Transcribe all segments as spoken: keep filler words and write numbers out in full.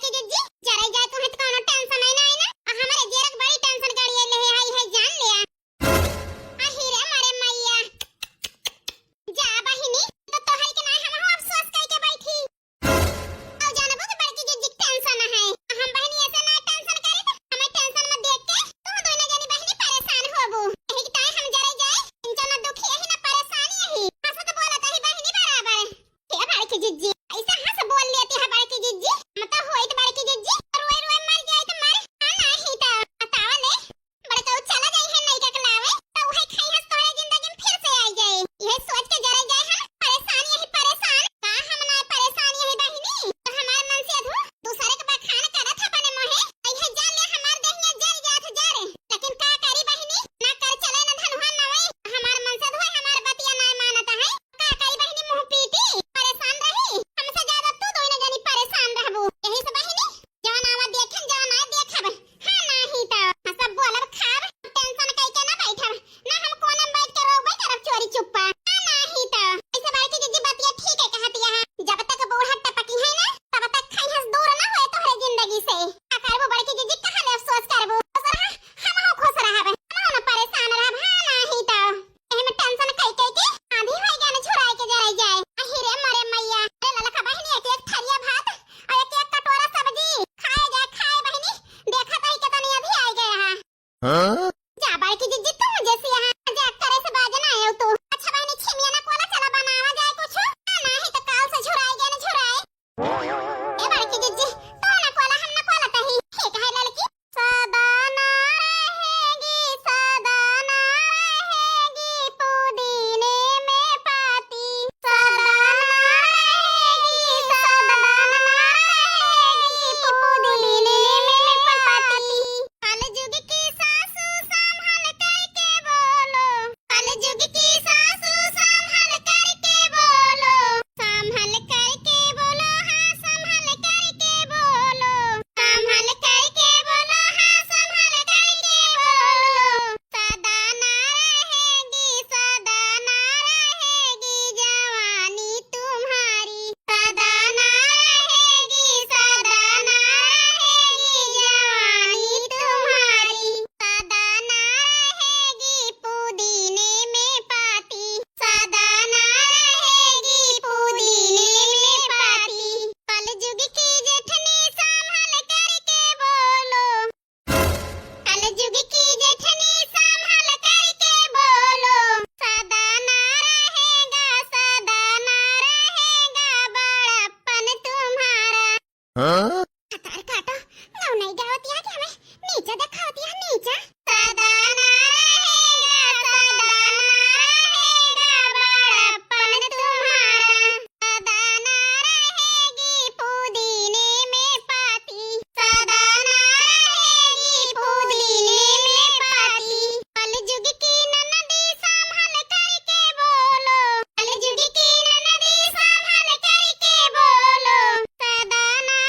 बड़की जिज्जी, जरे जाए तोहे त कौनो tension आई ना, आई ना। आ हमरे जेरक बड़ी tension गाड़ी ले है, आई है जान ले आ। अही रे मरे मैया। जा बहिनी, तो तोहरी के नाई हमहू अफसोस कई के बैठी। अब जानबू कि बड़की जिज्जी के tension है। हम बहिनी ऐसे ना tension करी, त हमें tension में देख के तू दोनों जनी बहिनी परेशान होबू। यही के ताई हम जरे जाए, tension ना दुखी यही ना परेशानी यही। हंसत बोलत ही बहिनी बराबर। हे बड़की जिज्जी, ऐसा हंस बोल लेती है बड़की जिज्जी। हम तो होइत बड़की जिज्जी, रोए रोए मर जाए तो मर, हाँ नाही तो। बतावा ले, बड़कऊ चला जाई है नई के लावे, तो उहे खाई हंस तोहरे जिंदगी में फिर से आई जाए। यह सोच के जरे जाए हम परेशान यही परेशान। का हम ना परेशान यही बहिनी? तो हमार मन से अधू दूसरे के बखान करत है बने मोहे। यह जान ले हमार देहिया जर जात जर। लेकिन का करी बहिनी? ना कर चले ना धनुहा नवे। हमार मन से अधू हमार बतिया ना मानत है। का करी बहिनी मुंह पीटी? परेशान रही? हमसे ज्यादा तू दोनों जनी परेशान रहबू। यही से बहिनी जवन आवा देखेन, जवन आए देखब। हाँ, नाही त। हाँ, सब बोलब खाब, tension कई के ना बैठब। ना हम कोने में बैठ के रोबे करब चोरी चुप्पा। हाँ, नाही त। ऐसे बड़की जिज्जी बतिया ठीक है कहती है। जब तक बूढ़ा टपकी है ना, तब तक खैहस दूर ना होए तोहरे जिंदगी से। का करबू बड़की जिज्जी, कहाँ ले अफसोस करबू? खुश रहा, हमहू खुश रहब। हमहू ना परेशान रहब। हाँ, नाही त। एहमे tension कई कई के आंधी होई गया ना, झुराई के जराई जाए। अही रे मरे मैया, अरे ललका बहिनी, एक एक थरिया भात और एक एक कटोरा सब्जी खाए जाए, खाए बहिनी, देखत ही कितनी आंधी आई गया है। हाँ? जा बड़की जिज्जी, तू जैसी यहाँ मजाक करे से बाज ना आयो तू। अच्छा बहिनी, छिमिया ना कोला चला बनावा जाए कुछ। ना, नाही तो काल से झुराई गया ना, झुराई। ए बड़की जिज्जी, तू ना कोला, हम ना कोला तही। ठीक है ललकी। सदा ना रहेगी, सदा ना रहेगी पुदीने में पाती। सदा ना रहेगी, सदा ना रहेगी पुदीने में पाती। कलजुग की सासू संभल करके बोलो। कलजुग की सासू संभल करके बोलो। संभल करके बोलो, हाँ, संभल करके बोलो। संभल करके बोलो, हाँ, संभल करके बोलो। सदा ना रहेगी, सदा ना रहेगी जवानी तुम्हारी। सदा ना रहेगी, सदा ना रहेगी जवानी तुम्हारी। सदा ना रहेगी पुदीने में पाती। सदा ना रहेगी पुदीने में पाती। कलजुग की जेठनी संभल करके बोलो। कलजुग की जेठनी संभल करके बोलो। सदा ना रहेगा, सदा ना रहेगा बड़प्पन तुम्हारा। हाँ? हतार काटा, गाँव नहीं गावतिया कि हमें नीचा देखावतिया, नीचा। सदा ना रहेगा, सदा ना रहेगा बड़प्पन तुम्हारा। सदा ना रहेगी पुदीने में पाती। सदा ना रहेगी पुदीने में पाती। कलजुग की ननदी संभल करके बोलो। कलजुग की ननदी संभल करके बोलो। सदा ना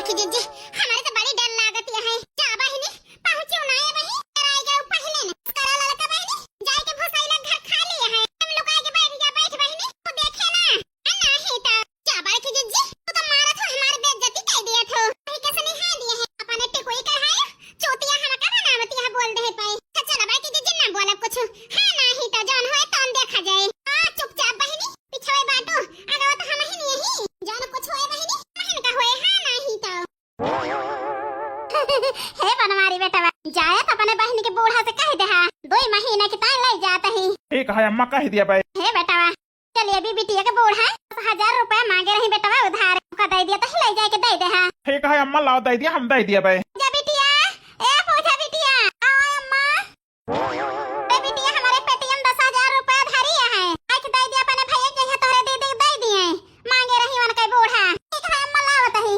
कि जिज्जी, हमरे तो बड़ी डर लागत है। जा बहिनी, पहुँचू ना है बहिनी, डराई गए पहिले न। करा ललका बहिनी, जाए के भोसैला घर खाली है। हम लुकाए के बैठ जा, बैठ बहिनी, तू देखे ना। आ नाही तो, जा बड़की जिज्जी, तू तो मारत हो, हमार बेइज्जती कर दिया थो। वही कैसे निहाय दिए है, अपने टिकोई का है, चूतिया हम का बनावती है बोल दे पाए। अच्छा ना बड़की जिज्जी ना बोला कुछ। हाँ नाही तो, जौन होए तौन देखा जाए। हाँ चुपचाप बहिनी, पिछवे बाटू, अगवा तो हम ही नहीं ही। जौन कुछ होए बहिनी, बहन का होए, हाँ नाही तो। हे बनवारी बेटवा, जाए तो अपने बहिन के बूढ़ा से कह दे हा, दो महीना के ताई ले जात ही। ठीक है अम्मा, कह दिया बे। हे बेटवा, चलिए अभी बिटिया के बूढ़ा दस हजार रुपया मांगे रही बेटवा उधार, ओका दे दिया तो ही ले जाए के दे दे हा। ठीक है अम्मा, लाओ दे दिया, हम दे दिया बे। जा बिटिया, ए पूजा बिटिया, आओ अम्मा। अरे बिटिया, हमारे पेटीएम दस हजार रुपया धरी है, आज दे दिया अपने भैया के, यहाँ तोहरे दीदी के दे दिए, मांगे रही उनके बूढ़ा। ठीक है अम्मा, लावत ही।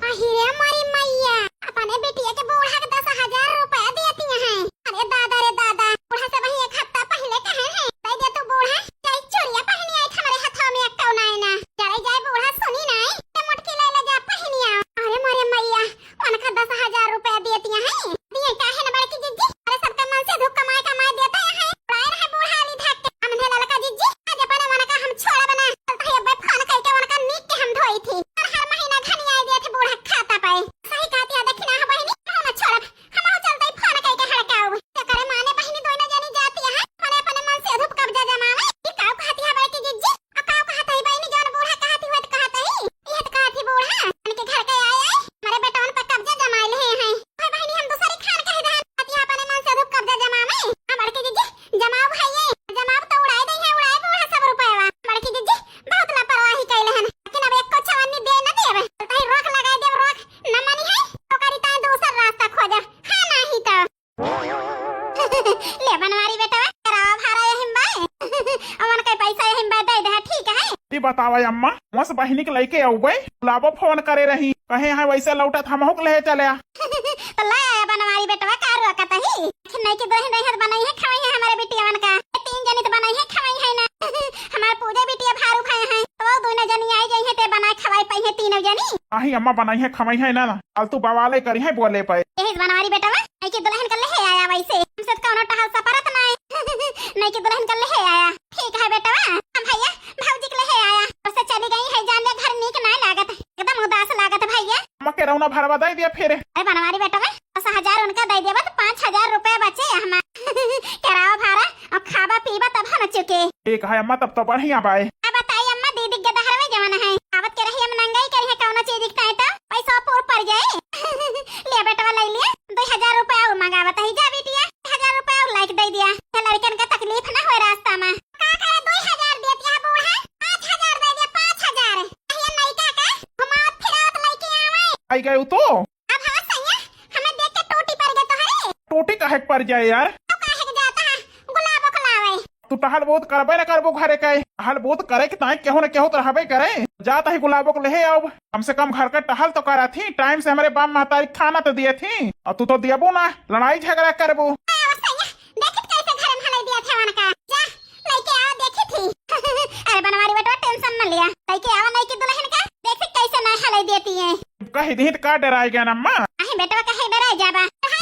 अही रे मोरी मैया, अपने बिटिया के बूढ़ा के दस हजार रुपया देती हैं। अरे दादा रे दादा, बूढ़ा से वही एक हफ्ता पहले कहे हैं, दे दे तू बूढ़ा, जाई चोरिया पहनी आई हमारे हथवा में एक कौन आए ना। चले जाए बूढ़ा सुनी ना, ते मोटकी ले ले जा पहनिया। अरे मोरे मैया, उनका दस हजार रुपया देती हैं, दिए काहे न बड़की जिज्जी? अरे सबके मन से धूप कमाए कमाए देते हैं, उड़ाए रहे बूढ़ा वाली धाक के। हमने ललका जिज्जी, आज अपने उनका हम छोड़ा बना, चलता है एक बार फोन करके उनका नीक के हम धोई थी। और हर महीना घनी आए दिए थे बूढ़ा खाता पाए। सही कहती है, देखी ना हो बहिनी, हम ना छोड़ब, हम हो चलता ही फोन करके हड़काऊ। तो करे माने बहिनी दोनों जनी जाती है, अपने अपने मन से धूप कब्जा जमावे। ये काऊ कहती है बड़की जिज्जी? आ का कहत हई बहिनी, जौन बूढ़ा कहत ही, वह तो कहत ही। इहे तो कहत ही बूढ़ा, उनके घर के आए आए, हमारे बेटवन पर कब्जा जमाए ले हैं। ओए बहिनी, हम दूसरी खान कह दहन, अति अपने मन से धूप कब्जा जमावे। आ बड़की जिज्जी, जमाव है ये, जमाव तो उड़ाए दे हैं, उड़ाए बूढ़ा सब रुपया। बड़की जिज्जी, बहुत लापरवाही कैले हन, लेकिन अब एक को छवन्नी दे न देवे। तही रोक लगाए देव, रोक न मनी है, ओकरी ताई दूसर रास्ता खोजा, हाँ नाही तो। ले बनवारी बेटवा, करावा भारा यहिम बाय। अमन के पैसा यहिम बाय दे दे, ठीक है? ई बतावा अम्मा, मस बहिनी के लइके अउबे, गुलाबो फोन करे रही, कहे हैं वैसे लौटत हमहू के ले चले। तो ले आया बनवारी बेटवा, का रोकत ही? आखिर नई के दुल्हन रही है तो बनाई है, खवाई है हमारे बिटियावन का। ये तीन जनी तो बनाई है, खवाई है ना। हमार पूजा बिटिया भारू भाई हैं, तो वो दोनों जनी आई जाई है, ते बनाए खवाई पाई है तीनों जनी। आही अम्मा, बनाई है, खवाई है ना, फालतू बवाले करी है बोले पे। यही बनवारी बेटवा, नई के दुल्हन का ले आया वैसे, हमसे तो कौनो टहल सपरत ना है। नई के दुल्हन का ले आया। ठीक है बेटवा, हम भैया भौजी के ले आया, उससे चली गई है, जान ले घर नीक ना लागत, एकदम उदास लागत भैया। अम्मा के रौना भरवा दे दिया फिर। अरे बनवारी बेटवा, दस हजार उनका दे दिया, बस पाँच हजार रुपया बचे हमार। करावा भारा और खाबा पीबा तब हम चुके। ठीक है अम्मा, तब तो बढ़िया बाय। अब बताई अम्मा, दीदी के दहरवे जवन है, आवत के रही हम नंगाई करी है कौनो चीज के तो पैसा पूर पड़ जाए। ले बेटवा ले लिया, दो हजार रुपया और मंगावत है, जा बिटिया, हजार रुपया और लाइक दे दिया, ये लड़कन का तकलीफ ना होए रास्ता में। का करे दो हजार देती है बूढ़ा, पाँच हजार दे दिया, पाँच हजार। ये लड़का का घुमावत फिरावत लेके आवे। आई गए तू? अब हाँ सैया, हमें देख के टूटी पड़ गए तोहरे। टूटी काहे के पड़ जाए यार? तो काहे के जाता है गुलाबो को लावे? तू टहल बहुत करबे न करबो घरे के। टहल बहुत करे के ताई केहू न केहू तो रहबे करे। जात ही गुलाबो को लेहे आउब। कम से कम घर का टहल तो करत ही, टाइम से हमरे बाप महतारी खाना तो दिए थी। और तू तो दियबो ना, लड़ाई झगड़ा करबो। आवा सैया, देखित कैसे घर में हलाई दिया थे उनका। जा, लेके आओ, देखी थी। अरे बनवारी बेटवा, टेंशन न लिया, लेके आवा नई की दुल्हन का, देखी कैसे ना हलाई देती है। कही दी तो का डराई गया अम्मा? अहे बेटवा, कहे डराई जाबा? कहे